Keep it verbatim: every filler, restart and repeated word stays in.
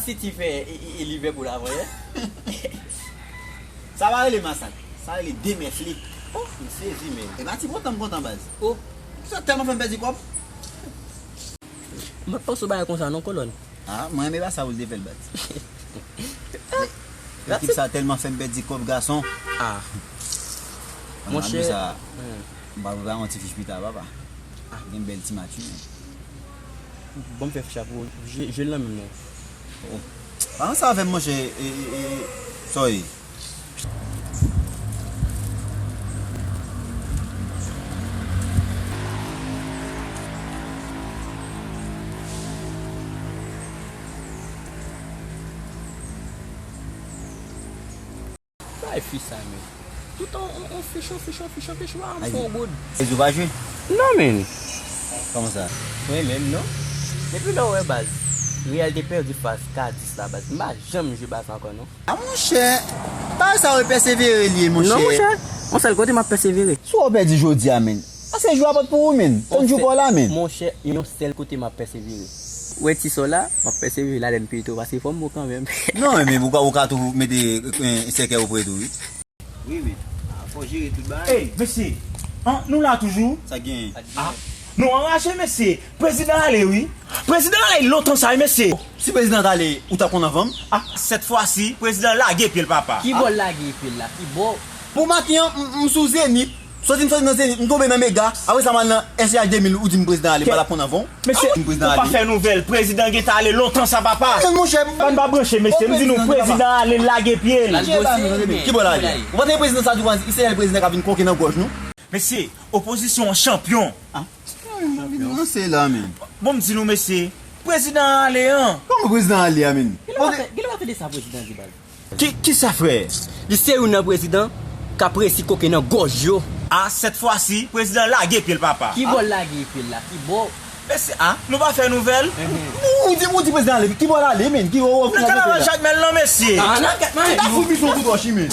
City fè e, e, e Liverpool avan yè. Sa pa rele masak. Sa rele demèfle. Oh, m sezi, men. E pa ti kontan m kontan, baz. Oh. Sa tèlman fè m pèdi kòb. M pa t panse w bagay konsa non, kolòn. Ah, mwen renmen pa sa pou l te fè l, baz. Ekip sa tèlman fè m pèdi kòb, gason. Ah. Monchè, sa, hmm, m pa vle yon ti fich pita, papa. Ah. Gen bèl ti match, men. Bon, m fè fich la pou ou. Jwe, jwe l nan men m non. Oh. Pa nan sa avè m, monchè. E, e, e, sorry. Bay fi sa, men. Tout an, an, an fich, an fich, an fich, an fich, wa, m fè yon goud. Ezou pa jwe? Non, men. Kòman sa? Mwen menm, non. Depi lè w wè baz, Real te pèdi fas Cadiz la, baz, m pa janm jwe baz ankò, non. A, monchè, bagay sa yo e pèsevere li ye, monchè. Non, monchè, yon sèl kote m ap pèsevere. Si w pèdi jodi a, men. Pase jou a pa t pou ou, men. Tann jou pa w la, men. Monchè, yon sèl kote m ap pèsevere. Ou wè ti sò la, m ap pèsevere ladann pito, paske fò m bon kanmenm. Non, men ou ka, ou ka tou mete, eh, sèkèy ou pre tou, wi. Wi, wi. Ah, fò jere tout bagay. Ey, mesye, an, nou la toujou? Sa gen? Ah, nou anraje, mesye. Prezidan ale, wi. Prezidan ale lontan sa, wi, mesye. Si prezidan t ale, ou t ap konn anvan m? Ah, sèt fwa si, prezidan lage pye l, papa. Ki bò l lage pye l la? Ki bò? Bon maten an, m, m sou Zenith. Soti m soti nan Zenith, m tonbe nan Mega. Apre sa, m al nan S C H de mil, ou di m prezidan ale, m pa t ap konn anvan w. Mesye, ou pa fè nouvèl. Prezidan gentan ale lontan sa, papa. Tann, monchè. Bann pa branche, mesye. M di nou, prezidan ale lage pye l. Ki bò l ale? Ou pa tande prezidan sa di w, se l prezidan k ap vin koke nan gòj nou? Mesye, opozisyon an chanpyon. Ah. Chanpyon. Bon, m di nou, mesye, prezidan ale an. Kòman prezidan ale a, men? Ki lè w ap tande sa prezidan di, baz? Ki, kisa, frè? Li se youn nan prezidan k ap resi koke nan gòj yo. A, sèt fwa si, prezidan lage pye l, papa. Ki bò l lage pye l la? Ki bò? Mesye, a, nou pa fè nouvèl. Ou, ou di, ou di prezidan ale, ki bò l ale, men? Ki bò, nan kanaval Jakmèl lan, mesye. A, nan kanaval. Ou ta fout bison tout wòch, men.